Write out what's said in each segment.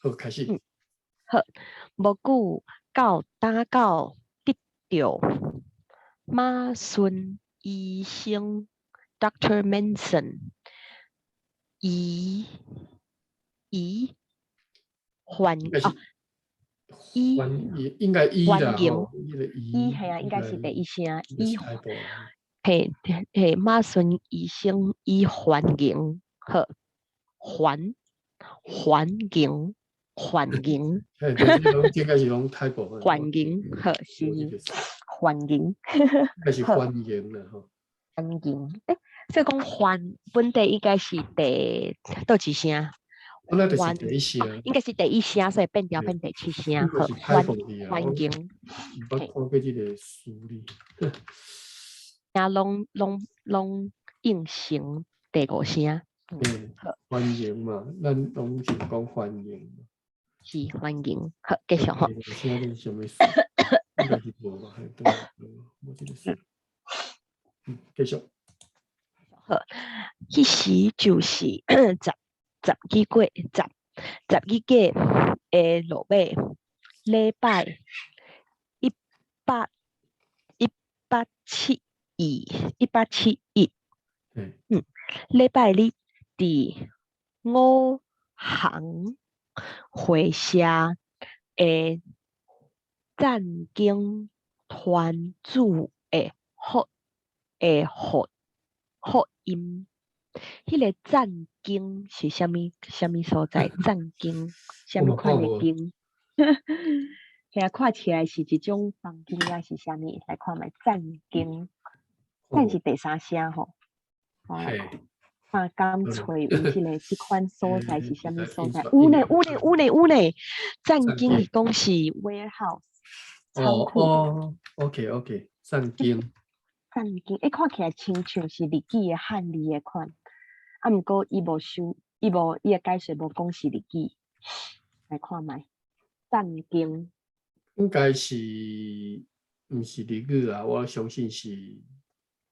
好，開始。好，無久到打狗得著馬孫醫生 Doctor Manson 伊伊歡哦，伊歡應該伊啦，歡迎伊係啊，應該是第一聲伊嘿嘿馬孫醫生伊歡迎好歡歡迎歡迎，應該是攏 typo。歡迎好是歡迎，應該是歡迎啦吼。歡迎，欸，所以講歡本地應該是第佗一聲？本來就是第一聲，應該是第一聲，所以變調變第七聲。好，歡歡迎。毋捌看過這個書哩。也攏攏攏應成第五聲。嗯，歡迎嘛，咱攏是講歡迎。是歡迎，好，繼續吼。第五聲是啥物事？應該是無吧？無這個事。嗯，繼續。好，彼時就是十十幾月十十二月的落尾禮拜一八一八七二一八七一，嗯，禮拜日佇五行會社的讚經團主的福的福福音，彼個讚經是啥物啥物所在？讚經啥物款的經？遐看起來是一種房間抑是啥物？來看覓讚經，讚是第三聲吼。看敢揣有這個這款所在是啥物所在？有呢有呢有呢有呢！讚經伊講是 warehouse 倉庫。哦，OK OK，讚經。讚經，欸，看起來親像是日語的漢字的款，啊，毋過伊無收，伊無伊的解說無講是日語，來看覓，讚經。應該是毋是日語啊？我相信是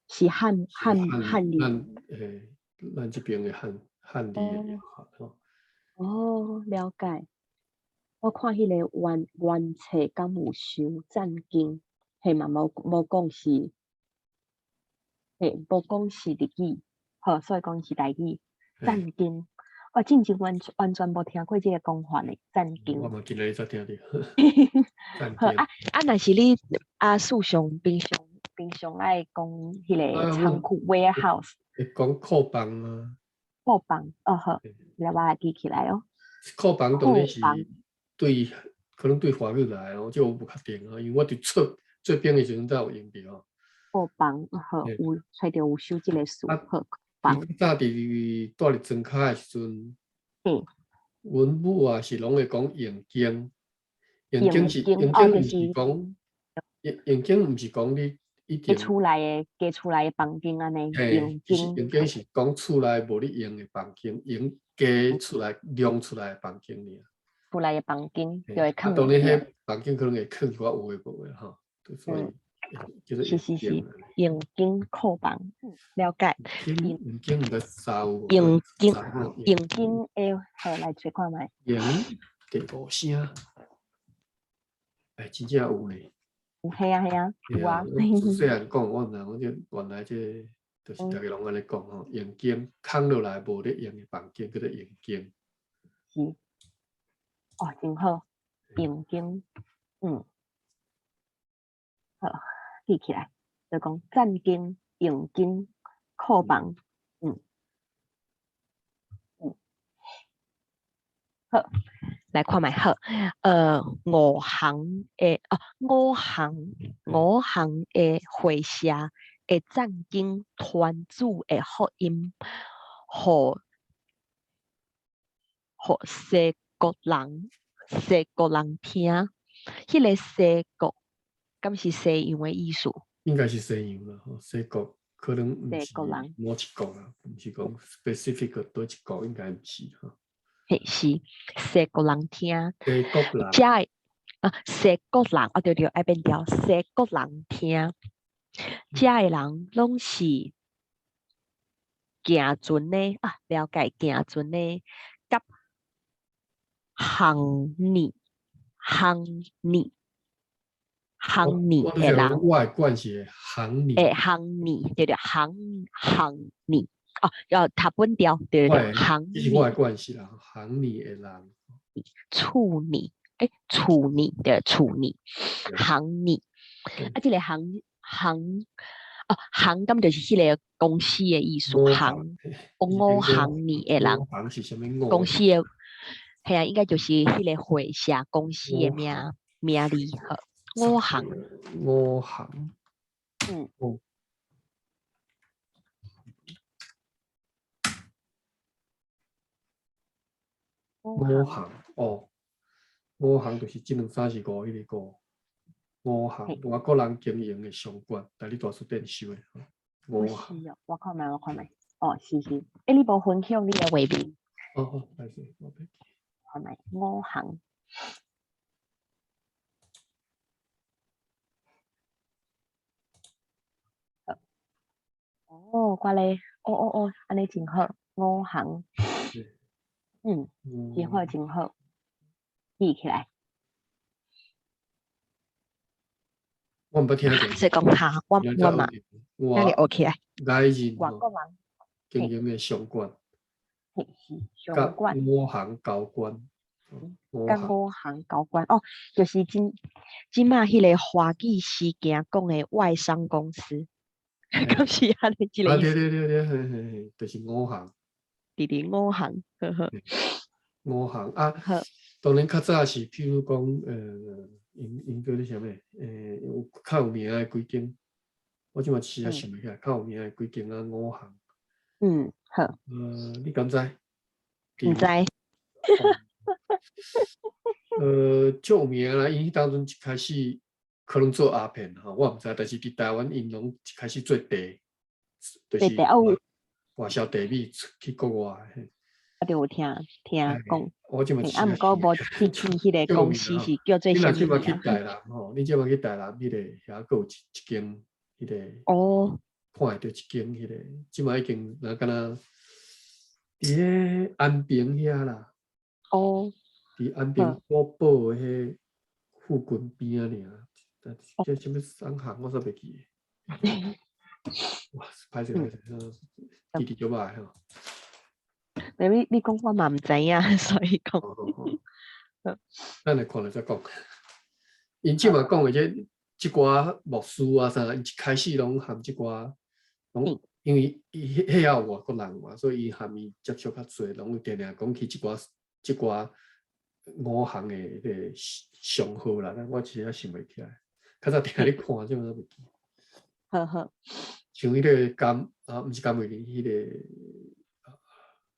是漢漢漢字。咱欸，咱這邊的漢漢字的吼。哦，了解。我看彼個原原冊敢有收讚經，彼嘛無無講是。嘿，無講是日語，好，所以講是台語。讚經，我進前完完全無聽過這個講法呢。讚經。我嘛今日才聽著。好啊啊，若是你啊，事上平常平常愛講彼個倉庫 warehouse。會講庫房啊。庫房，哦好，來我來記起來哦。庫房當然是對，可能對華語來哦，這我無確定啊，因為我佇做做兵的時陣才有用著。庫房好，有揣著有收這個詞，好房。早佇住佇莊跤的時陣，阮母啊是攏會講用間，用間是用間，毋是講用用間，毋是講你一定。厝內的加厝內的房間按呢，用間。用間是講厝內無咧用的房間，用加出來量出來的房間爾。厝內的房間就會囥。當然，彼房間可能會囥一寡有的無的吼，所以。是是是，用間庫房，了解。用間毋知啥有。用間用間會好來揣看覓。用第五聲，欸，真正有呢。有係啊係啊，有啊。自細漢講，我毋知，我就原來這就是逐家攏按呢講吼，用間空落來無咧用的房間叫做用間。是。哦，真好，用間，嗯。好。記起來，就講讚經、用間、庫房，嗯，嗯，好，來看覓好，五行的哦，五行五行的會社的讚經團主的福音，予予西國人西國人聽，彼個西國。敢是西洋的意思？應該是西洋啦，吼，西國可能毋是某一國啦，毋是講 specific 佗一國，應該毋是吼。嘿，是西國人聽。西國人。遮的啊，西國人啊，對對，愛變調，西國人聽，遮的人攏是行船的啊，了解行船的，佮行年行年行年的人，我的關係行年，行年對對，行行年哦，要讀本調對對對，行這是我的關係啦，行年的人，處年處年對，處年行年，啊，這個行行哦行，咁就是彼個公司的意思，行五行年的人，公司的，係啊，應該就是彼個會社公司的名名字好。五行，五行，五行哦，五行就是這兩三四五彼個五，五行外國人經營的商館，代理大書店收的。五行，我看覓，我看覓，哦，是是，你無分享你的畫面？哦好，歹勢，我袂記。看覓五行。哦，我咧，哦哦哦，按呢真好，五行，真好真好，記起來。我毋捌聽過。說講下，我我嘛，那你學起來。外人外國人經營的商館，商館五行高官，佮五行高官哦，就是今這馬彼個華記事件講的外商公司。敢是按呢這個意思？對對對對，嘿嘿嘿，就是五行。佇佇五行，呵呵。五行啊，當然較早是，譬如講，𪜶𪜶叫咧啥物？有較有名的幾間，我這馬一時也想袂起來，較有名的幾間啊，五行。好。你敢知？毋知。足有名啦，𪜶彼當陣一開始。可能做鴉片吼，我毋知，但是佇台灣𪜶攏一開始做茶，就是外銷茶米去國外。我就有聽聽講，我這馬啊，毋過無去去彼個公司是叫做啥物？你若這馬去台南吼，你這馬去台南彼個遐閣有一間彼個哦，看會著一間彼個，這馬已經若敢若佇咧安平遐啦。哦，佇安平古堡彼附近邊仔爾。這啥物商行我煞袂記。哇，歹勢歹勢，記得足歹吼。你你講我嘛毋知影，所以講。咱來看了再講。𪜶這馬講的這這寡牧師啊啥，𪜶一開始攏含這寡，攏因為伊彼遐有外國人嘛，所以伊含伊接觸較濟，攏會定定講起這寡這寡五行的彼個商號啦。我一時也想袂起來。較早定咧看，這馬袂記。好好。像彼個甘啊，毋是甘慧玲，彼個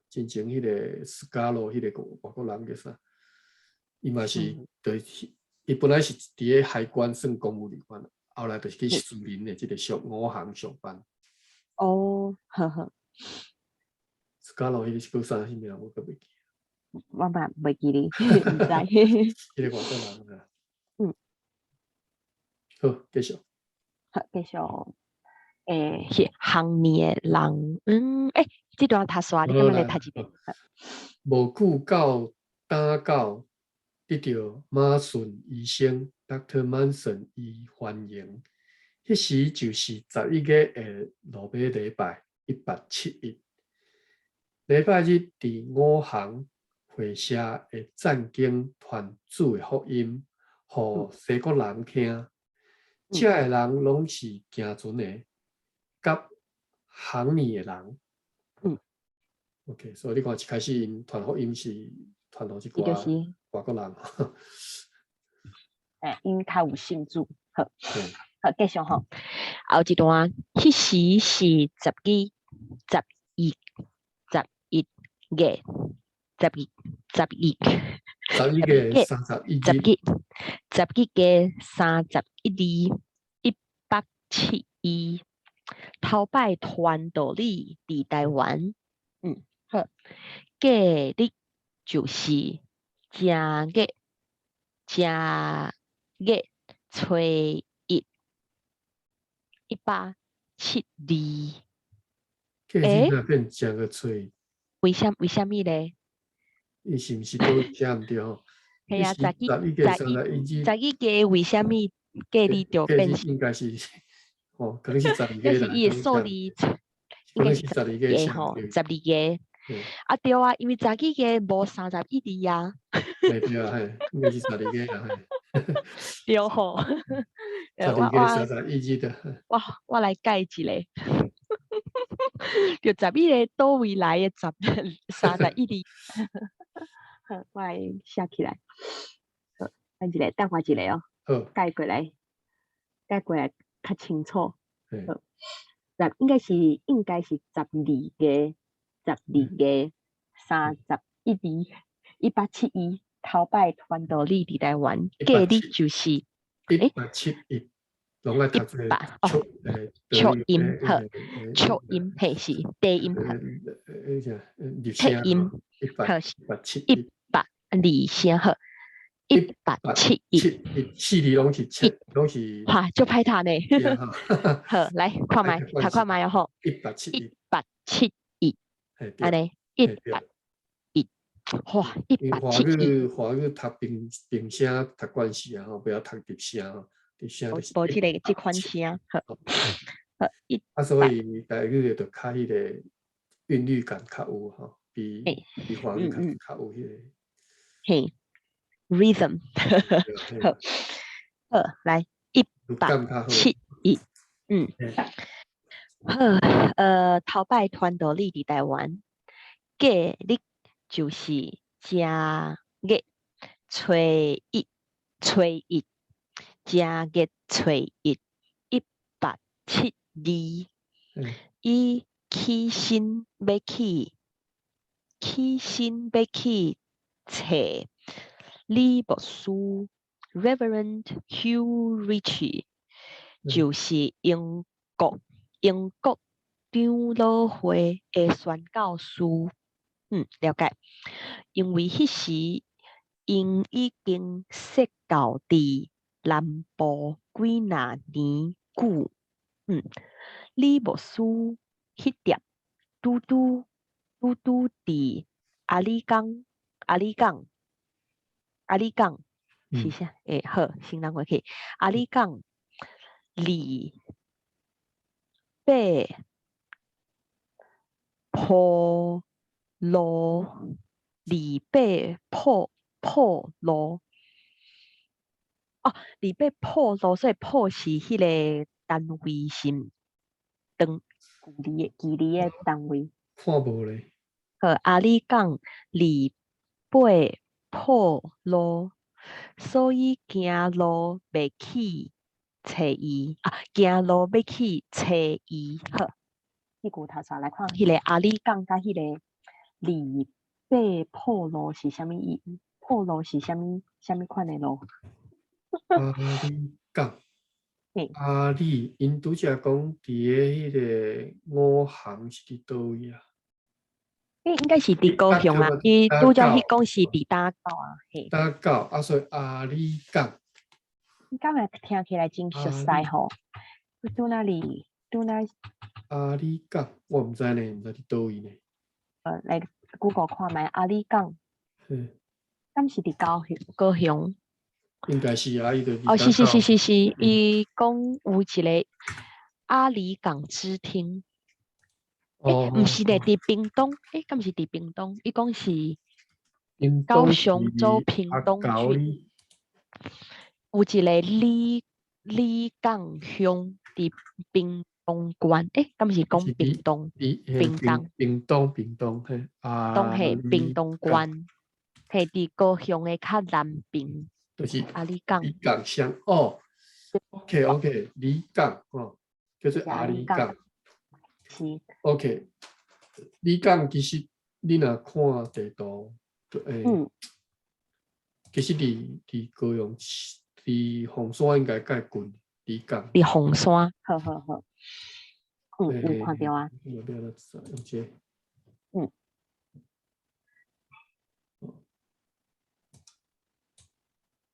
進前彼個斯嘉羅，彼個外國人叫啥？伊嘛是，就是伊本來是佇咧海關算公務人員，後來就是去私人的這個商五行上班。哦，呵呵。斯嘉羅彼個是叫啥名？我閣袂記。我嘛袂記哩，毋知。彼個外國人啊。好，繼續。好，繼續。是行年的人，這段讀煞，你敢欲來讀一遍？無久到打到得著馬順醫生 Dr. Manson 伊歡迎，彼時就是11月的落尾禮拜，1871。禮拜日佇五行會社的讚經傳主的福音，予西國人聽。遮的人攏是行船的，佮行年的人。OK，所以你看一開始𪜶傳福音是傳予這寡外國人。𪜶較有信主，好，好，繼續吼。後一段，彼時是十二、十一、十一月、十二、十一、 11月31日，11月31日，1871，頭擺傳道理佇台灣，好，過日就是正月正月初一，1872。過日若變正月初一。為啥為啥物咧？伊是毋是佗位寫毋對吼？係啊，十十一月31日，十一月為啥物計日就變？應該是吼，可能是十二月啦。伊的數字應該是十二月吼，十二月。啊對啊，因為十二月無31日啊。對對啊，嘿，應該是十二月啦，嘿。對吼。12月31日的。我來改一下。就十一个佗位來的十31日。好，我來寫起來。好，等一下，等我一下哦。好。改過來，改過來較清楚。好。十應該是十二月，十二月三十一日，1871，頭擺傳道理佇台灣，過日就是一八七一，攏愛讀這個促促音好，促音嘿是低音好，低音好是一八二聲好，一八七一，四字攏是七，攏是哇，足歹讀呢，好，來看覓，讀看覓哦吼，一八七一，一八七一，按呢，一八一，哇，一八七一。華語讀平平聲讀慣勢啊吼，不要讀入聲吼，入聲就是無這个這款聲，好，好一。啊，所以台語就較彼個韻律感較有吼，比華語較有彼個。嘿，rhythm，好，好，來一八七一，嗯，好，頭擺傳道理佇台灣，過日就是正月初一，初一，正月初一，1872，伊起身欲去，起身欲去揣李牧師 Reverend Hugh Ritchie，就是英國長老會的宣教師，了解。因為彼時𪜶已經說教佇南部幾若年久，李牧師彼店拄拄拄拄佇阿里港，阿里港，阿里港是啥？欸，好，先咱過去。阿里港二八埔路，二八埔埔路。哦，二八埔路，所以埔是彼个單位是毋？長距離的單位。看無咧。好，阿里港二八埔路，所以行路袂去揣伊啊，行路欲去揣伊。好，這句頭先來看，彼个阿里港佮彼個二八埔路是啥物意？埔路是啥物啥物款的路？阿里港，阿里，𪜶拄才講佇咧彼个五行是佇佗位啊？伊應該是佇高雄啊，伊拄才彼講是佇打狗啊，嘿。打狗啊，所以阿里港。你敢會聽起來真熟悉吼？拄哪裡？拄哪？阿里港，我毋知呢，毋知佇佗位呢。來 Google 看覓阿里港。敢是佇高雄？高雄。應該是啊，伊就哦，是是是是是，伊講有一个阿里港支廳。欸，毋是咧，佇屏東，欸，敢是佇屏東？伊講是高雄州屏東郡，有一个里港鄉佇屏東縣，欸，敢是講屏東？屏東，屏東，屏東，嘿，東嘿，屏東縣，嘿，佇高雄的較南邊，就是阿里港。里港鄉哦，OK OK，里港哦，就是阿里港。是。 OK，里港其實你若看地圖，欸，其實佇高雄市，佇鳳山應該較近，里港。佇鳳山，好好好。有看著啊。用這個。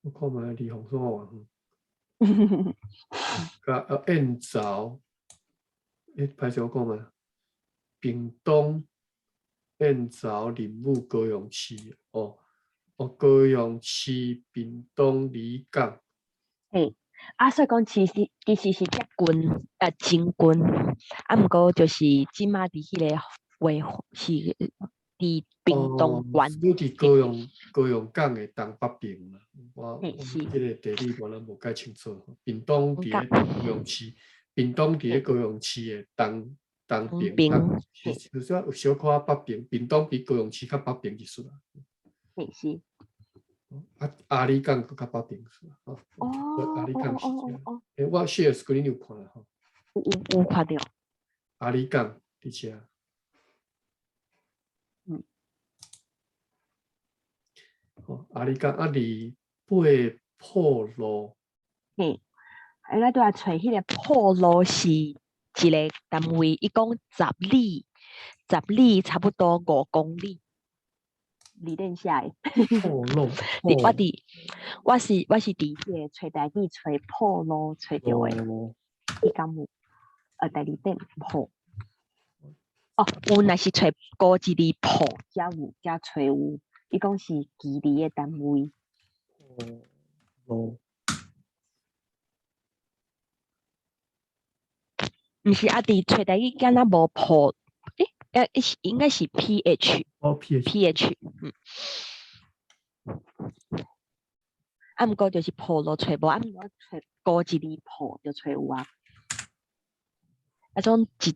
我看覓離鳳山偌遠。佮燕巢，欸，歹勢我講覓，屏東，變走林武高雄市哦，哦，高雄市屏東里港。嘿，啊，所以講其實是接近啊，真近，啊，毋過就是這馬佇彼个話是佇屏東縣。你佇高雄港的東北邊啦。我這个地理我攏無介清楚。屏東佇咧高雄市，屏東佇咧高雄市的東邊，是就是有小可北邊。屏東比高雄市較北邊一絲啦。嘿是。啊，阿里港閣較北邊是啦。哦，阿里港是遮。欸，我 share screen 有看吼。有看著。阿里港佇遮。哦，阿里港啊，28铺路。嘿，啊，咱拄仔揣彼个铺路是一个單位，伊講十里，十里差不多5公里。裡頂寫的。鋪路。我是佇彼个揣台語揣鋪路揣著的。伊敢有？第二點鋪。哦，有若是揣高一字鋪，才有，才揣有。伊講是距離的單位。哦。毋是啊，佇揣台語敢若無鋪，欸，是應該是 pH。哦，pH。 pH，嗯。啊，毋過就是鋪路揣無，啊，毋過揣高一字鋪就揣有啊。啊種一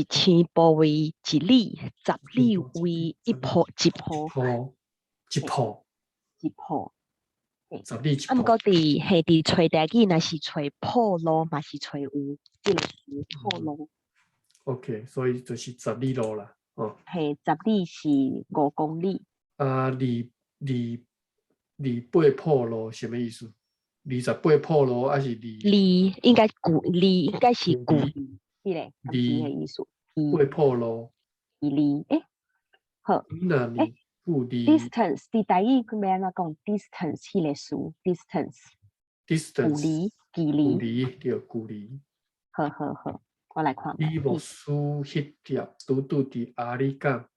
千步為一里，10里為一鋪一鋪。鋪一鋪。一鋪。10里一啊，毋過佇嘿佇揣台語，若是揣鋪路嘛是揣有，這個詞鋪路。 OK，所以就是十里路啦，哦。嘿，十里是5公里。啊，28铺路啥物意思？28铺路還是二？二應該距，二應該是距離，彼个，二的意思。八鋪路。二，欸，好。欸，距離。 distance，佇台語欲按怎講？distance 彼個詞，distance。 distance。距離，距離。距離，對，距離。好好好，我來看。李牧師彼店拄拄佇阿里港。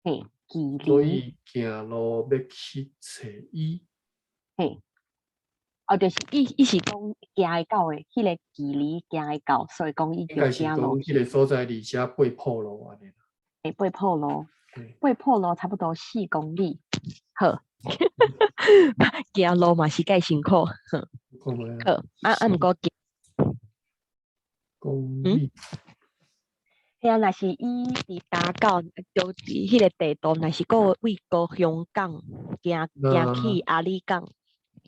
嘿，距離。所以行路欲去揣伊。嘿。哦，就是伊是講行會到的，彼个距離行會到，所以講伊就行路。應該是講彼个所在離遮八鋪路按呢啦。嘿，八鋪路，八鋪路差不多4公里。好，行路嘛是介辛苦。好，啊，毋過公里。嘿啊，若是伊佇打狗，就佇彼个地圖，若是閣為高雄港行行去阿里港。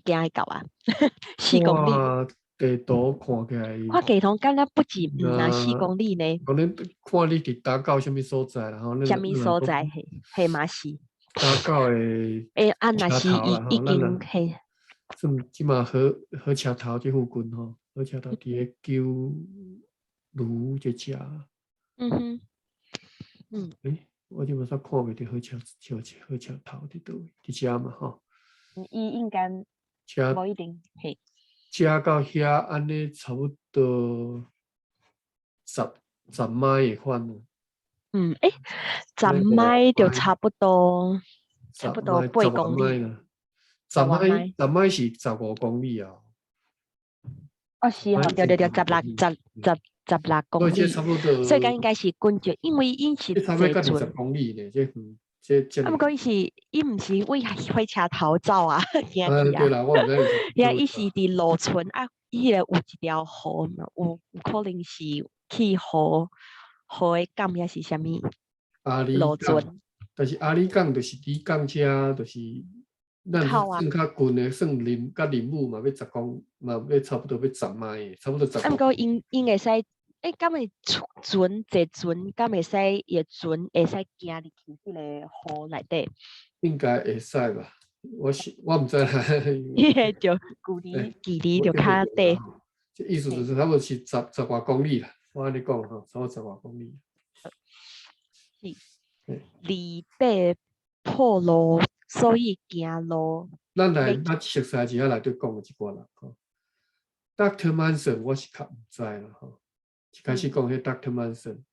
行會到啊，4公里。地圖看起來，看地圖敢若不止毋若四公里呢。可能看你佇打狗啥物所在啦吼。啥物所在？嘿，嘿嘛是。打狗的。欸，啊，若是伊已經嘿。算這馬火車頭這附近吼，火車頭佇個九如這遮。嗯哼。嗯。欸，我這馬煞看袂著火車頭佇佗位，佇遮嘛吼。伊應該。無一定，嘿。遮到遐按呢，差不多十邁的款啊。嗯，欸，十邁就差不多，差不多8公里。十邁是15公里啊。哦，是哦，對對對，十六十十十六公里。差不多。所以講應該是根據，因為𪜶是坐船。20公里呢，這這。啊，毋過伊是，伊毋是為火車頭走啊，行去啊。對啦，我毋知。遐伊是佇路村啊，彼个有一條河嘛，有可能是去河的港抑是啥物？阿里港，但是阿里港就是佇港遮，就是咱算較近的，算林佮林武嘛，欲十公嘛，欲差不多欲十邁，差不多十。啊，毋過𪜶會使，欸，敢會船坐船，敢會使伊的船會使行入去彼个河內底？應該會使吧？我毋知啦。彼个就距離就較短。這意思就是差不多是十外公里啦。我按呢講吼，差不多十外公里。是。28铺路，所以行路。咱來，咱熟似一下內底講的一寡人吼。Doctor Manson，我是較毋知啦吼。一開始講彼 Doctor Manson，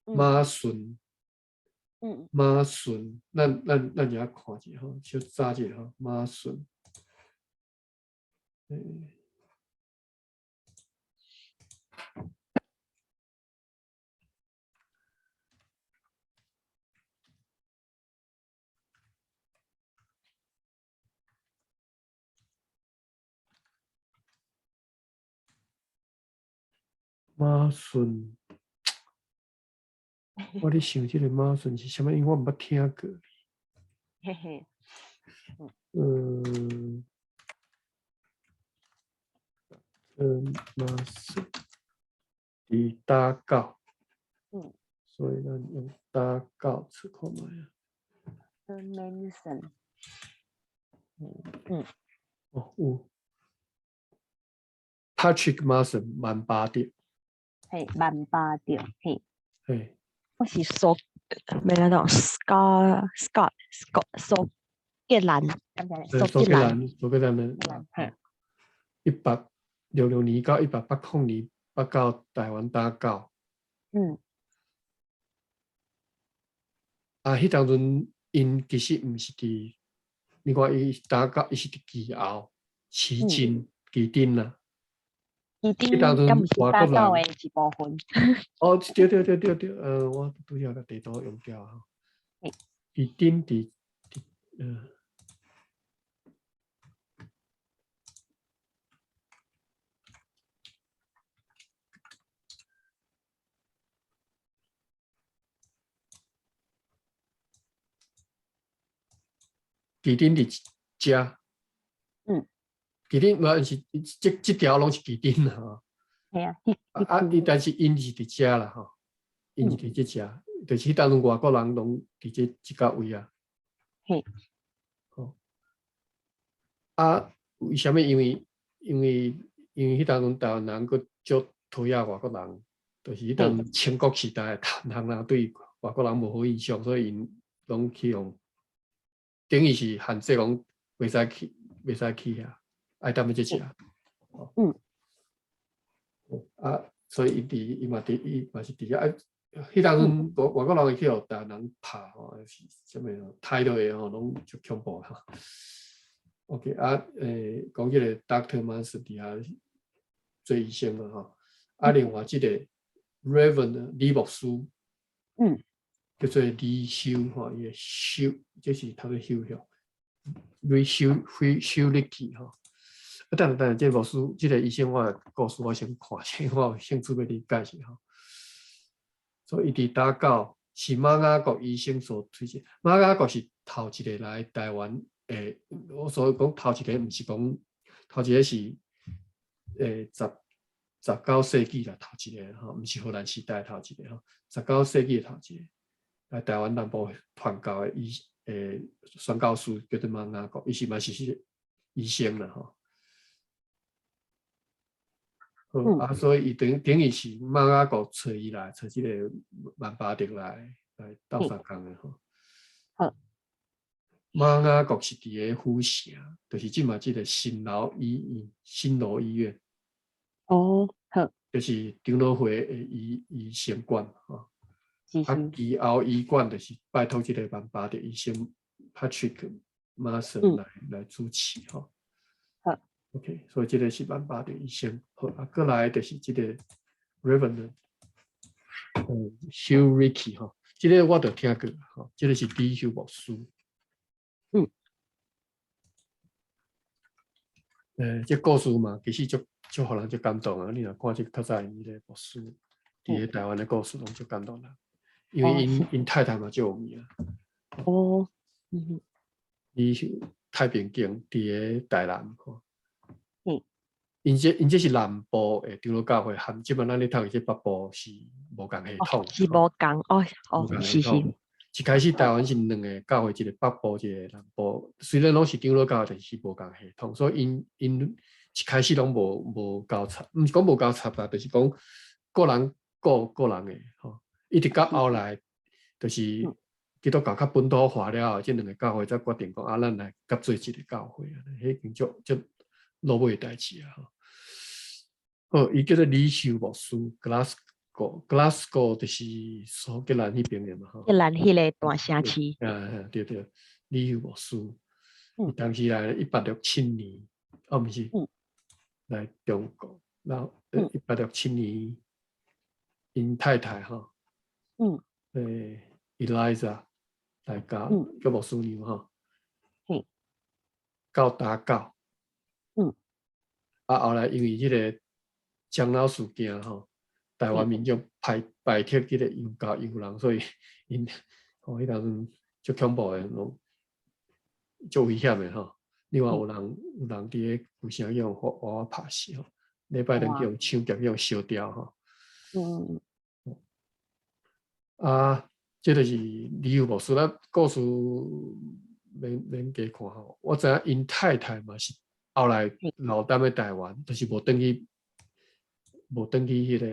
馬順，馬順，咱遮看者吼，小查者吼，馬順。馬順，我咧想這個馬順是啥物？因為我毋捌聽過。嘿嘿。馬順佇打狗。所以咱用打狗試看覓啊。 Manson。哦，有。Patrick Mason 萬巴德。嘿，萬巴德，嘿。嘿。我是蘇，欲按怎講？Scott Scott 蘇格蘭，蘇格蘭，蘇格蘭的。1866年到1880年，捌到台灣打狗。啊，彼當陣𪜶其實毋是佇，你看伊打狗，伊是佇旗後，旗津，旗津啦。旗津敢毋是打狗的一部分？哦，對對對對對，我拄才共地圖用掉啊。旗津佇。旗津佇遮。旗津無是這條攏是旗津啦吼。係啊，啊，伊但是𪜶是佇遮啦吼，𪜶是佇這遮，就是彼當陣外國人攏佇這個位啊。嘿。吼。啊，為啥物？因為彼當陣台灣人閣足討厭外國人，就是彼當清國時代，台灣人對外國人無好印象，所以𪜶攏去予等於是限制講袂使去，袂使去遐，愛踮咧這遮。啊，所以伊嘛是佇遐啊，彼當陣外國人會去予台灣人拍吼，是啥物吼，刣落去吼，攏足恐怖吼。OK 啊，講這個 Doctor Mason 佇遐做醫生嘛吼，啊，另外這個 Reverend 李牧師，叫做李修吼，伊的修，這是讀做修吼，李修，修力氣吼。啊，等下等下，這個牧師，這個醫生，我的故事我先看先，我有興趣欲你解釋吼。所以伊佇打狗是馬雅國醫生所推薦，馬雅國是頭一個來台灣的，我所以講頭一個，毋是講頭一個是19世紀啦，頭一個吼，毋是荷蘭時代頭一個吼，十九世紀頭一個來台灣南部傳教的宣教師叫做馬雅國，伊是嘛是醫生啦吼。好啊，所以伊等於是馬雅國揣伊來，揣這個萬巴德來鬥相共的吼。好。馬雅國是佇个府城，就是這馬這個新樓醫院，新樓醫院。哦，好。就是長老會的醫生館吼。啊，其後醫館就是拜託這個萬巴德醫生 Patrick Mason 來主持吼。好。 OK，所以這個是萬巴德醫生。好，啊，過來就是這個 Reverend，Hugh Ricky 吼，這個我就聽過吼，這個是李修牧師。這故事嘛，其實足予人足感動啊！你若看這較早𪜶彼個牧師，佇咧台灣的故事，攏足感動人，因為𪜶太太嘛足有名。哦，伊是太平間佇咧台南吼。𪜶這是南部的長老教會，和這擺咱咧讀的這北部是無仝系統。是無仝哦哦，是是。一開始台灣是兩個教會，一個北部，一個南部。雖然攏是長老教會，但是無仝系統，所以𪜶一開始攏無交叉，毋是講無交叉啦，就是講各人顧各人的吼。一直到後來，就是基督教較本土化了後，這兩個教會才決定講啊，咱來合做一個教會啊，彼已經足落尾的代誌啊。好，伊叫做李修牧師，Glass Glasgow，Glasgow 就是蘇格蘭彼邊的嘛吼。格蘭彼个大城市。啊，對對，李休牧師，伊當時來1867年，哦，毋是，來中國，然後1867年，𪜶太太吼，Eliza 來共叫牧師娘吼，到打狗，啊，後來因為彼个樟腦事件吼，台灣民眾排排斥這個洋教洋人，所以𪜶吼彼當陣足恐怖的，攏足危險的吼。另外有人佇咧舊城去予活活拍死吼，禮拜堂去予搶劫，去予燒掉吼。啊，這就是李休牧師，咱故事免免加看吼。我知影𪜶太太嘛是後來留踮咧台灣，就是無轉去，無轉去彼個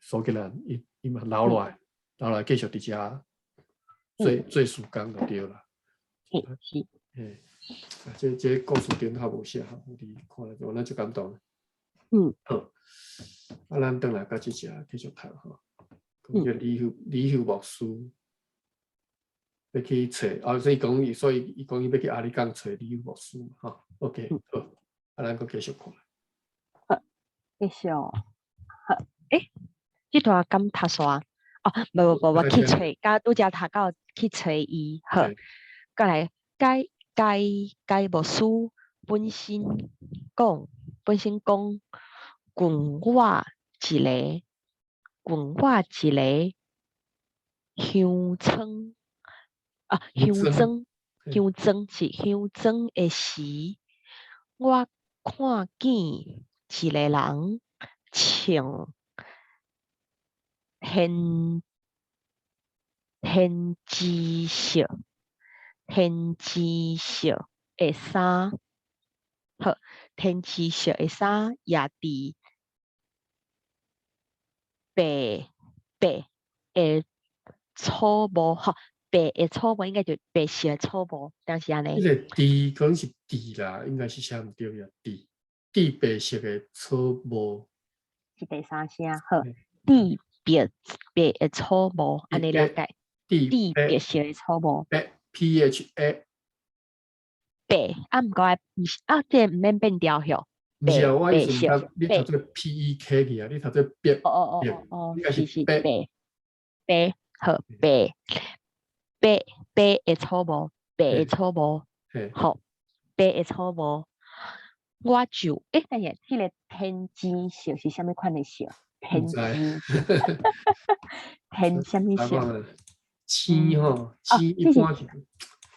蘇格蘭，伊伊嘛留落來，留落來繼續佇遮做做事工就對啦。是。嘿，啊，這這故事頂較無寫吼，你看了我咱足感動。好，啊，咱轉來佮這隻繼續讀吼。講這李休李休牧師欲去揣，啊，所以講伊，所以伊講伊欲去阿里港揣李休牧師嘛，吼。OK，好，啊，咱閣繼續看。好，繼續。好，欸，這段敢讀煞？哦，無無無，我去揣，佮拄才讀到去揣伊，好，過來，該該該牧師本身講，本身講，問我一个，問我一个鄉村，啊，鄉莊，鄉莊是鄉莊的時，我看見一个人穿天天紫色，天紫色的衫，好，天紫色的衫也佇白白的草帽，吼，白的草帽應該就白色的草帽，敢是按呢？彼个豬可能是豬啦，應該是寫毋對呀，豬豬白色的草帽。是第三聲，好，豬白白的草帽，按呢了解。豬白色的草帽。白 P H A。白，啊，毋過毋是啊，這毋免變調吼。毋是啊，我意思是你讀做 P E K 去啊，你讀做白。哦哦哦哦，是是白白好白白白的草帽，白的草帽，好白的草帽。我就欸，等下，彼个天紫色是啥物款的色？天紫，天啥物色？青吼，青一般是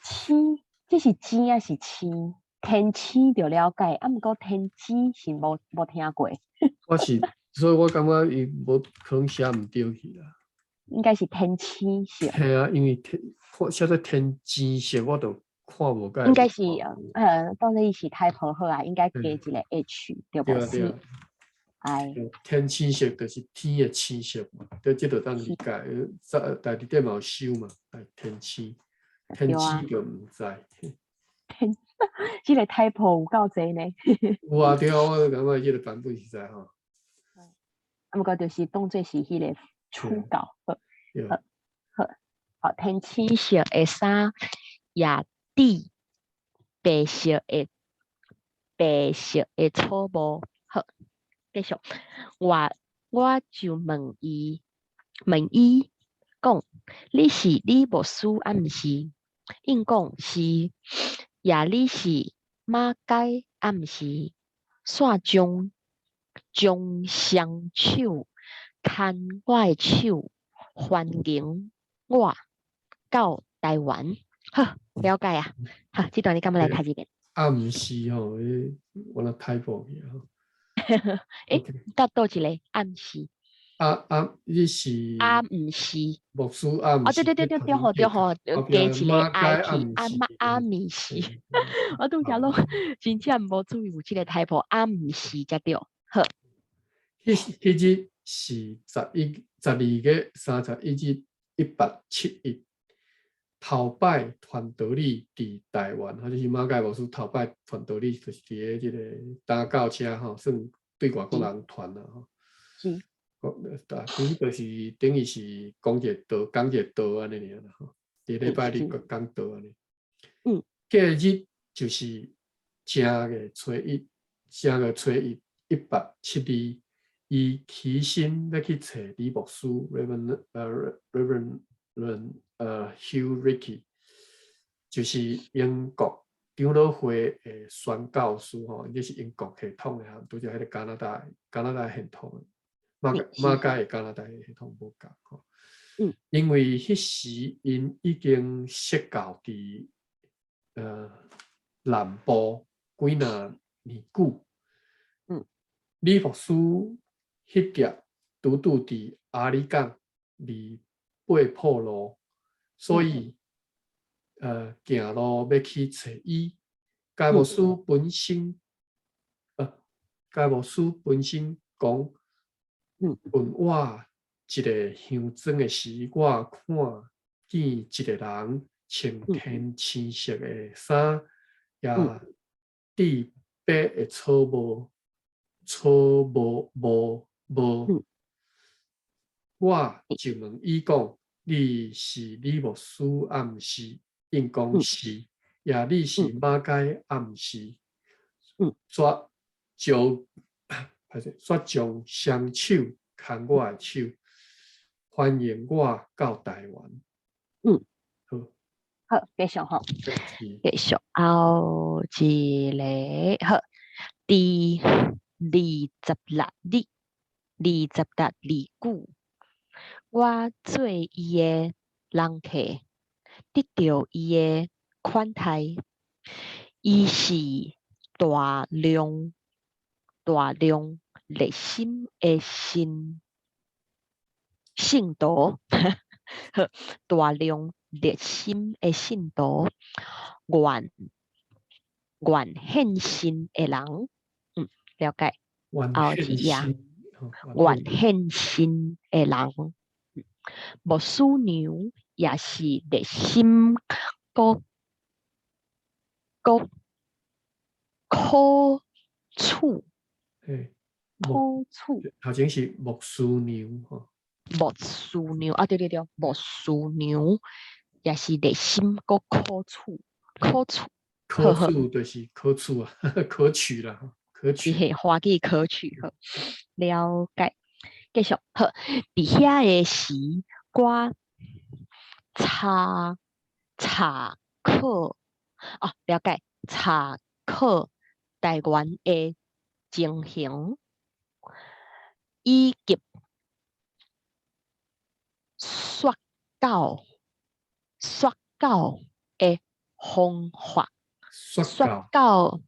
青，這是青抑是青？天青就了解，啊，毋過天紫是無無聽過。我是，所以我感覺伊無可能寫毋對去啦。應該是天青色。嘿啊，因為天寫做天紫色，我就看無解。應該是，當然伊是 type 好啊，應該加一個 H 對無？對啊。哎。天青色就是天的青色嘛，對，這就當理解。在大字典嘛有收嘛，哎，天青，天青就毋知。天，這個 typo 有夠濟呢。有啊，對啊，我就感覺這個版本實在吼。啊，毋過就是當做是彼個初稿，好，好，好，好，天青色的衫，也佇白色的白色的草帽，好，繼續。我我就問伊，問伊講，你是李牧師抑毋是？𪜶講是，也你是馬偕抑毋是？煞將將雙手牽我的手，歡迎我到台灣。好，了解啊。好，這段你敢欲來讀一遍？啊，毋是吼，我來 typo 去吼。欸，到佗一个暗示？啊啊，你是？啊，毋是。牧師啊，哦，對對對對對吼對吼，加一個 I 去，啊媽啊毋是。我拄才攏真正無注意有這個 typo，啊毋是才對。好。彼彼日是11、12月31日，1871，頭擺傳道理佇台灣，吼，就是馬偕牧師頭擺傳道理，就是佇咧這個打狗車吼，算對外國人傳啦吼。是。講，其實就是等於是講一個道，講一個道按呢爾啦吼。佇禮拜日閣講道按呢。隔日就是正月初一，正月初一一八七二，伊起身欲去揣李牧師，Reverend Hugh Rickey，就是英國長老會的宣教師吼，伊是英國系統的哈，拄著彼个加拿大系統的，馬偕的加拿大系統無仝吼。因為彼時𪜶已經釋教佇南部幾若年久。李牧師彼劫拄拄佇阿里港離八破路，所以行路欲去揣伊。該牧師本身講，問我一个香庄的時，我看見一個人穿天青色的衫，也戴白的草帽，草帽帽帽。我就問伊講：你是李牧師抑毋是？𪜶講是，也你是馬偕抑毋是？煞將煞將雙手牽我的手，歡迎我到台灣。好。好，繼續吼。繼續後一个好，佇26日，26日九，我做伊的人客，得著伊的款待。伊是大量大量熱心的信徒，好，大量熱心的信徒，願獻身的人，了解。後一頁，願獻身的人，牧師娘也是熱心閣閣可取，可取。頭前是牧師娘吼。牧師娘啊，對對對，牧師娘也是熱心閣可取，可取。可取就是可取啊，可取啦，可取。是歡喜可取，好，了解。繼續好，佇遐的時，我查查考，哦，了解，查考台灣的情形，以及說教的方法，說教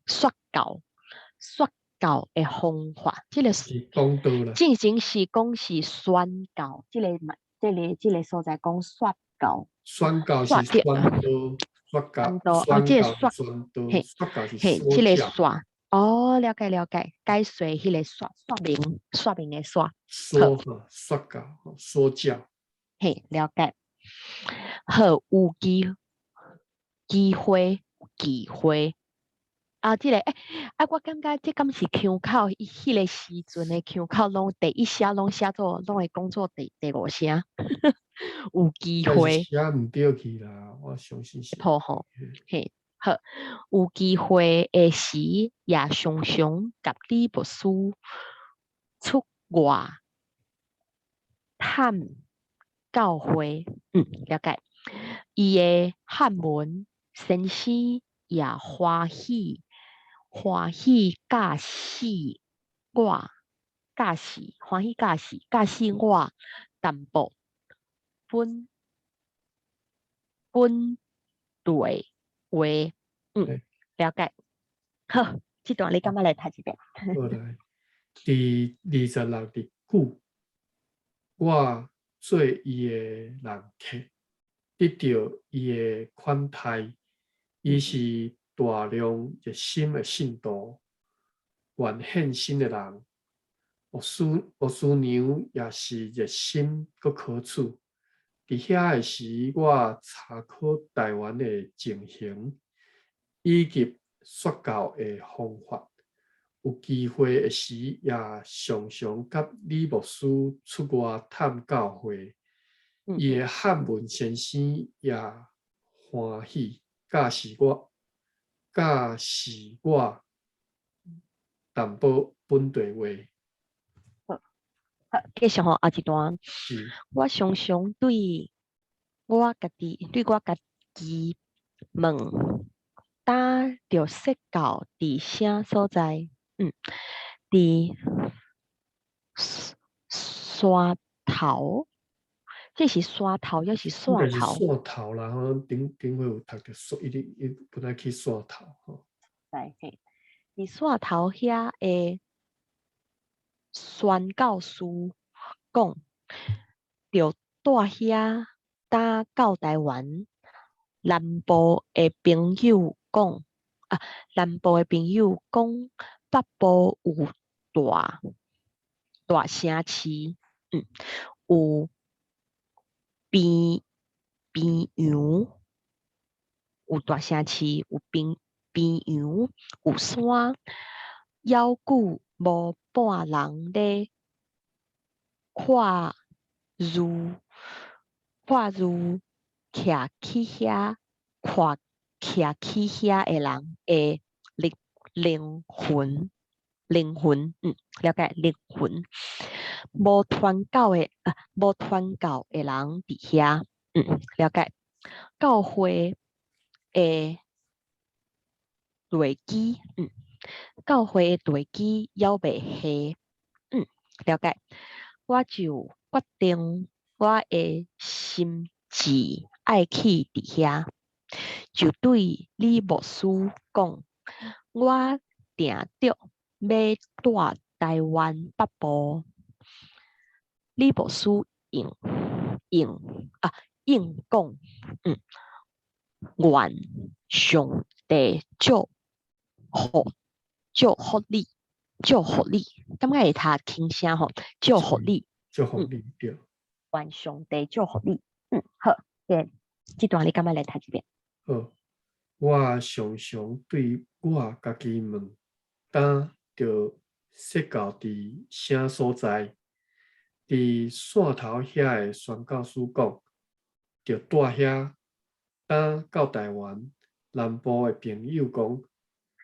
說教說教的方法，這个是講道啦。進前是講是宣教，這个嘛，這个所在講說教。宣教是宣道，說教，哦，這个說，嘿，說教是嘿，這个說，哦，了解了解，解說彼个說說明說明的說。說說教說教。嘿，了解。好，有機會機會。啊，這个欸，啊，我感覺這敢是腔口，彼个時陣的腔口，攏第一聲攏寫做，攏會講做第五聲，有機會。寫毋對去啦，我相信是。好吼，嘿，好，有機會的時，也常常共李牧師出外探教會，了解。伊的漢文先生也歡喜。歡喜教示我，教示歡喜教示教示我淡薄本地話，了解。好，這段你敢欲來讀一遍？好來，佇26日九，我做伊的人客，得著伊的款待，伊是大量熱心的信徒，願獻身的人，牧師娘也是熱心閣可取。佇遐的時，我查考台灣的情形，以及說教的方法。有機會的時，也常常佮李牧師出外探教會。伊的漢文先生也歡喜教示我淡薄本地話。好，好，繼續吼，後一段。是。我常常對我家己問，今著說教佇啥所在？佇山頭，這是山頭抑是應該線頭？是線頭啦，吼，頂頂回有讀著線，伊本來去線頭吼。對，嘿，佇線頭遐的宣教師講，著蹛遐搭到台灣南部的朋友講，啊，南部的朋友講北部有大大城市，有平平洋，有大城市，有平平洋，有山，猶閣無半人咧看如看如徛去遐看徛去遐的人的靈靈魂靈魂，了解靈魂。無傳教的啊，無傳教的人佇遐，了解。教會的地基，教會的地基猶未下，了解。我就決定我的心志愛去佇遐，就對李牧師講，我定著欲蹛台灣北部。李牧師應應啊應講，願上帝祝福你，祝福你，感覺會讀輕聲吼，祝福你，祝福你，對。願上帝祝福你，好，這段你感覺來讀一遍？好，我常常對我家己問，今著說教佇啥所在？佇線頭遐的宣教師講，著蹛遐，搭到台灣南部的朋友講，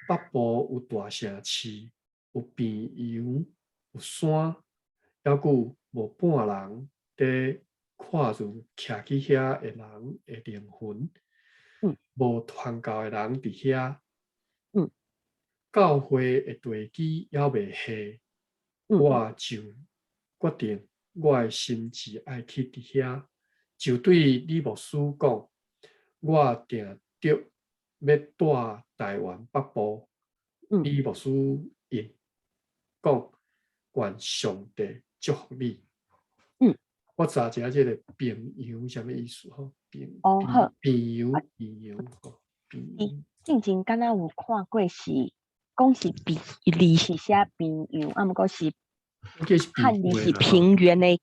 北部有大城市，有平洋，有山，猶閣無半人佇看住徛去遐的人的靈魂，無傳教的人佇遐，教會的地基猶未下，我就決定我的心志愛去佇遐，就對李牧師講，我定著欲蹛台灣北部。李牧師應講，願上帝祝福你。我查一下這個平洋啥物意思吼？平哦，好。平洋，平洋吼，平洋。進前敢若有看過是講是平字是寫平洋，啊毋過是漢字是平原的意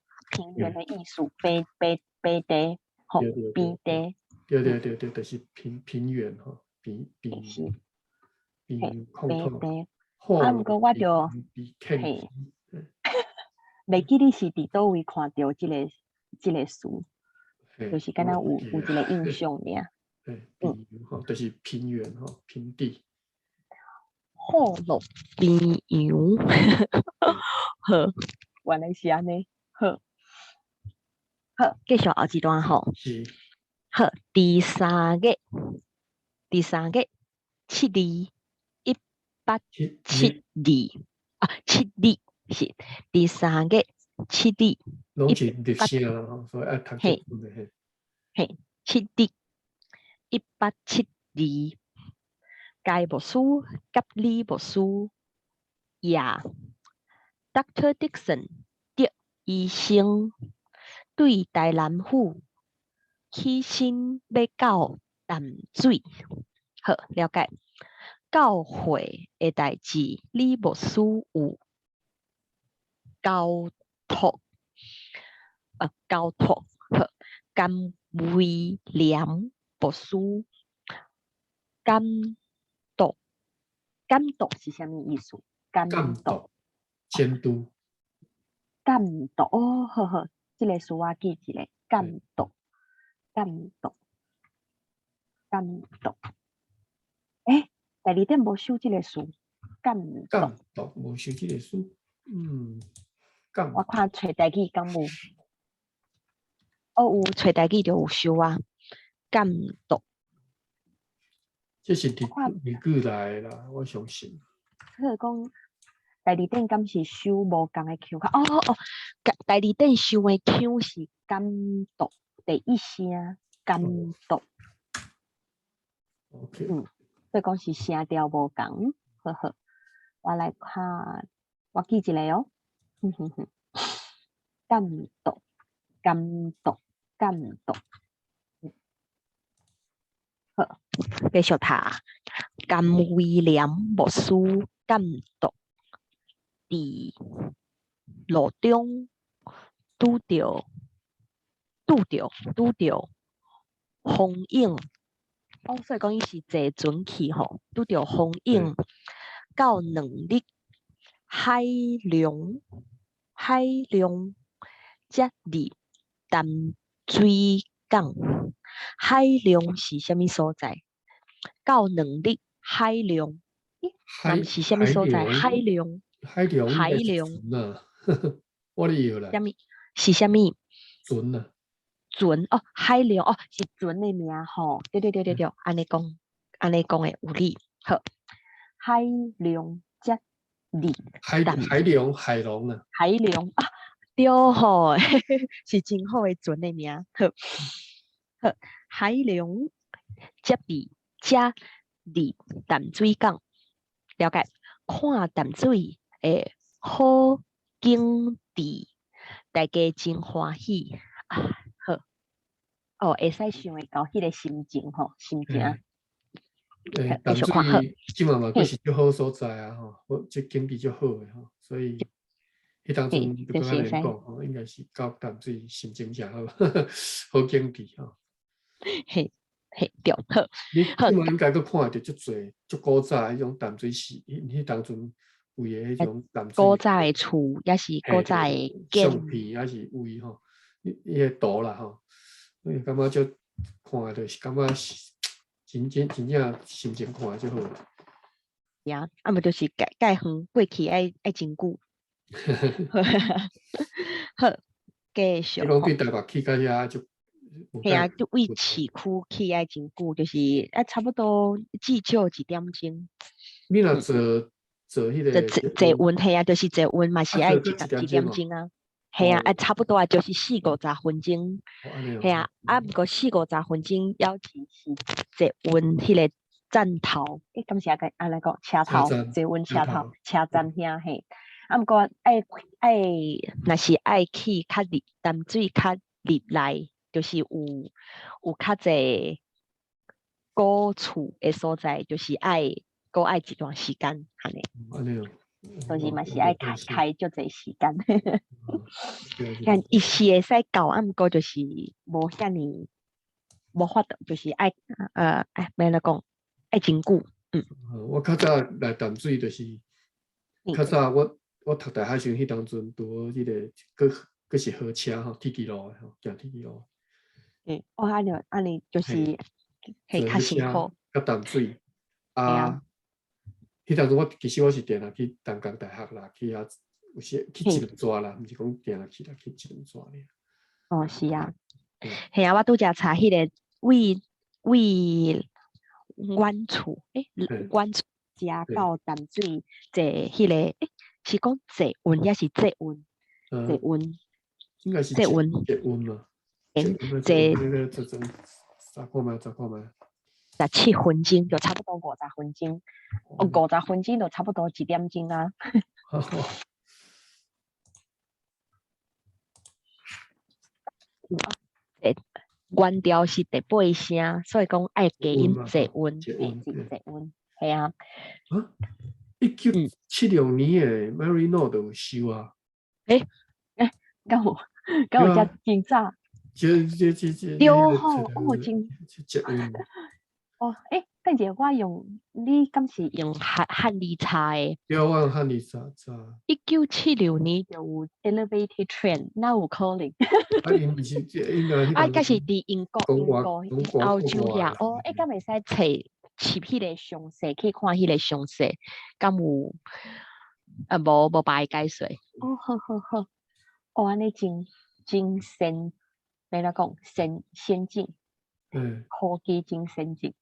思，平平平地吼，平地。對對對對，就是平原吼，平平平平地。啊，毋過我就嘿，袂記你是佇佗位看著這個詞，就是敢若有一個印象爾。平吼，就是平原吼，平地。虎落平洋，好，原來是按呢，好，好，繼續後一段吼。是。好，佇三月七日，1872啊，七日是佇三月七日，攏是入聲啦吼，所以愛讀這本的嘿。嘿，七日，1872，該牧師佮李牧師也 Dr. Dixon 德醫生對台南府起身欲到淡水，好，了解。教會的代誌，李牧師有交託，交託好，甘威廉牧師監督，監督是啥物意思？監監督，督監督，監督哦，好好，這个詞我記一下，監督，監督，監督。欸，第二點無收這個詞，監督。監督無收這個詞，監我看揣台語敢有？哦，有揣台語就有收啊，監督。這是日我看日語來的啦，我相信。彼個講第二點敢是收無仝的腔口？哦哦，第二點收的腔是監督，第一聲監督。 OK。所以講是聲調無仝。好好，我來看，我記一下哦。哼哼哼，監督，監督，監督。好，繼續讀。甘威廉牧師監督佇路中拄著拄著拄著風湧，哦，所以講伊是坐船去吼，拄著風湧到2日海浪海浪才入淡水港。海浪是啥物所在？到兩日海浪，海是啥物所在？海浪，海浪，海浪啊！我咧搖啦。啥物？是啥物？船啊！船哦，海浪哦，是船的名吼。對對對對對，按呢講，按呢講的有理。好，海浪才入海海浪海浪啊！海浪啊，對吼，是真好的船的名。好，好，海浪才佇才入淡水港，了解？看淡水的好景致，大家真歡喜啊！好，哦，會使想會到彼个心情吼，心情。欸，淡水這馬嘛，閣是足好所在啊！吼，好，這景致足好的吼，所以彼當陣就閣按呢講吼，應該是到淡水心情誠好，好景致吼。嘿，嘿，對，好。你這馬應該閣看著足濟足古早彼種淡水市，彼當陣位的彼種淡水。古早的厝，抑是古早的相片，抑是位吼，彼个圖啦吼，你感覺足看著是感覺是真真真正心情看足好。呀，啊無就是蓋蓋遠過去愛愛真久。好，繼續。你講對台北去到遐就。嘿啊，就位市區去愛真久，就是啊，差不多至少一點鐘。你若坐坐彼个坐坐運嘿啊，就是坐運嘛，是愛一點鐘啊。嘿啊，啊差不多啊，就是四五十分鐘。嘿啊，啊毋過四五十分鐘，猶是是捷運彼个站頭，欸，敢是按按呢講車頭，捷運車頭車站遐嘿。啊毋過愛愛，若是愛去較入淡水較入內。就是有有較濟古厝的所在，就是愛閣愛一段時間，按呢。按呢哦。就是嘛是愛開開足濟時間。但伊是會使到，啊毋過就是無遐爾無法度，就是愛哎，欲按怎講，愛真久，嗯。我較早來淡水就是，較早我我讀大學時彼當陣拄好彼个閣閣是火車吼，鐵支路的吼，行鐵支路。嗯，哦，按呢按呢就是嘿較辛苦。較淡水啊，彼當陣我其實我是定定去淡江大學啦，去遐有時去一兩逝啦，毋是講定定去啦，去一兩逝爾。哦，是啊，嘿啊，我拄才查彼个位位阮厝，欸，阮厝遮到淡水坐彼个，欸，是講坐運抑是捷運？捷運，應該是捷運。捷運嘛。坐查看覓，查看覓。 17分鐘就差不多五十分鐘，哦，五十分鐘就差不多一點鐘啊。原調是第八聲，所以講愛加音坐運，坐運，係啊。啊，1976年的 Maryknoll 就有收啊。欸欸，敢有敢有遮真早？這這這這。對吼，哦真。捷運。哦，欸，等下我用，你敢是用漢字查的？對，我用漢字查查。1976年就有 elevated train，哪有可能？啊，𪜶毋是，應該啊，該是佇英國，英國歐洲遐。哦，欸，敢會使揣揤彼個詳細去看彼個詳細，敢有？啊，無無白解說。哦，好好好，哦，按呢真真先，欲按怎講？先進，科技真先進。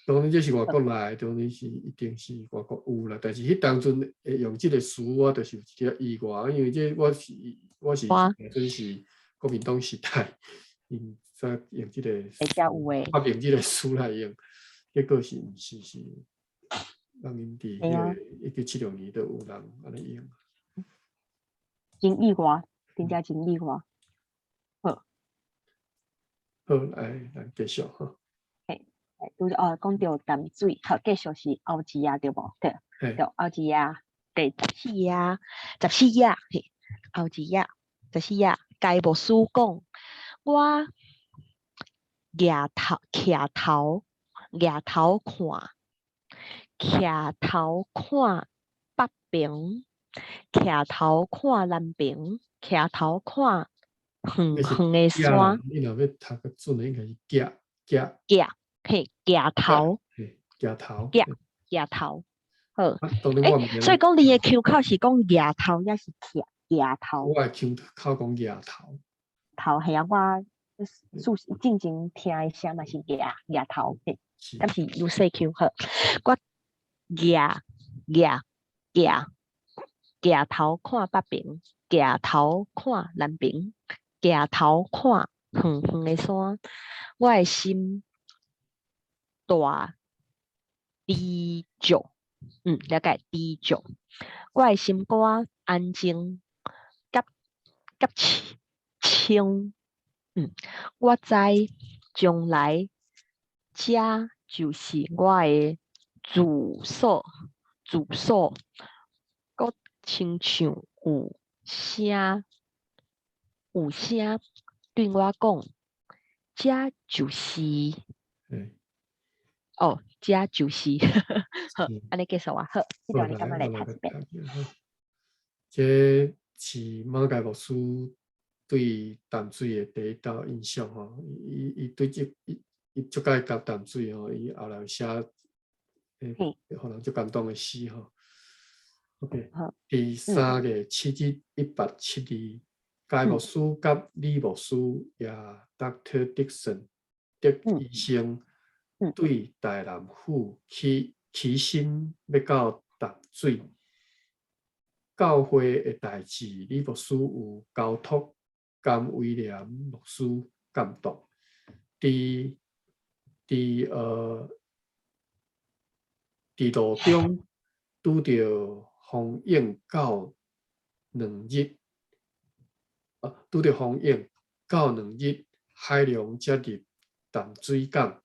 當然這是外國來，當然是一定是外國有啦。但是彼當陣會用這個詞，我就是有一點意外，因為這我是陣是國民黨時代，𪜶才用這個發明這個詞來用，結果是毋是是，讓𪜶佇彼個1976年都有人按呢用。真意外，真正真意外。好，好，來，咱繼續吼。嘿，拄則哦，講著淡水，好，繼續是後一頁對無？對，對，後一頁第14頁，十四頁，嘿，後一頁，十四頁，該牧師講，我舉頭，徛頭，舉頭看，徛頭看北邊，徛頭看南邊，徛頭看遠遠的山。你若欲讀較準的，應該是舉舉。舉，嘿，舉頭。嘿，舉頭。舉舉頭，好。欸，所以講你的腔口是講舉頭，抑是徛舉頭？我的腔口講舉頭。頭係啊，我進前聽的聲嘛是舉舉頭，嘿，敢是愈細腔好。我舉舉舉舉頭看北邊，舉頭看南邊，舉頭看遠遠的山，我的心大知足，了解知足。我的心肝安靜，佮佮清，我知將來這就是我的住所，住所，閣親像有聲有聲對我講，這就是，哦，這就是，好，按呢結束啊，好，這段你敢欲來讀一遍？這是馬偕牧師對淡水的第一道印象吼，伊伊對這伊伊足佮意佮淡水吼，伊後來寫，予人足感動的詩吼。OK，第3月7日1872，該牧師佮李牧師也 Dr. Dixon 德醫生對台南府起起身欲到淡水。教會的代誌，李牧師有交託甘威廉牧師監督。佇路中拄著風湧到2日，啊，拄著風湧到兩日，海龍才入淡水港。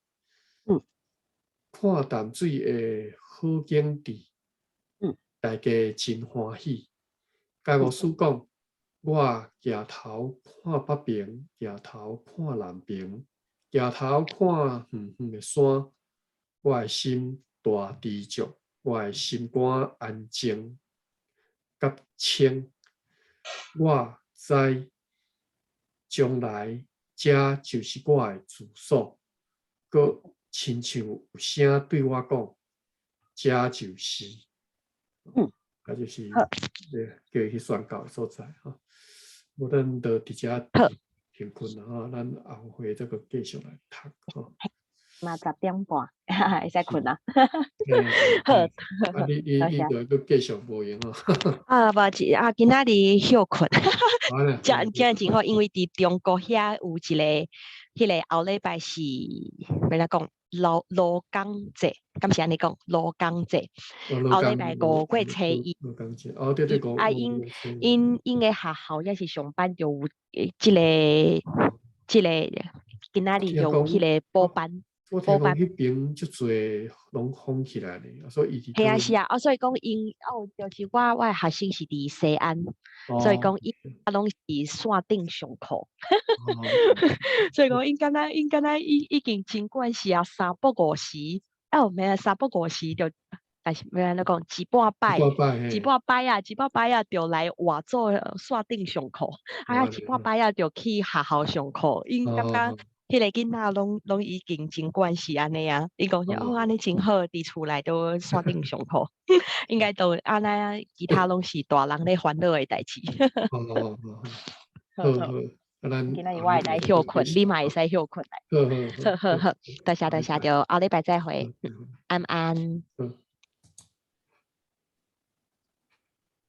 看淡水的好景致，大家真歡喜。該牧師講：我舉頭看北邊，舉頭看南邊，舉頭看遠遠的山，我的心大知足，我的心肝安靜佮清。我知將來這就是我的住所，閣親像有聲對我講，這就是，啊，就是叫伊去宣教的所在吼。無咱就佇遮停睏啦吼，咱後回再閣繼續來讀吼。嘛10點半，會使睏啊。好，啊你你你就閣繼續無閒吼。啊，無是啊，今仔日歇睏，真真真好，因為佇中國遐有一个，彼个後禮拜是欲按怎講？勞工節，敢是按呢講？勞工節，後禮拜5月初1。勞工節，哦對對，啊，𪜶𪜶𪜶的學校抑是上班就有這个這个今仔日就有彼个補班。我聽講彼邊足濟攏封起來咧，所以伊係啊是啊，啊所以講𪜶哦，就是我的學生是佇西安，所以講𪜶啊攏是線頂上課，所以講𪜶敢若𪜶敢若已已經真慣勢啊，三不五時，哦，免三不五時就，但是欲按怎講，一半擺，一半擺啊，一半擺啊，就來活做線頂上課，啊，一半擺啊，就去學校上課，𪜶感覺彼个囡仔攏已經真慣勢按呢啊，伊講哦，按呢真好，佇厝內都線頂上課，應該都按呢，其他攏是大人咧煩惱的代誌。哦，好好，咱今仔日我會來歇睏，你嘛會使歇睏來。好好好好好，多謝多謝，就後禮拜再會，安安。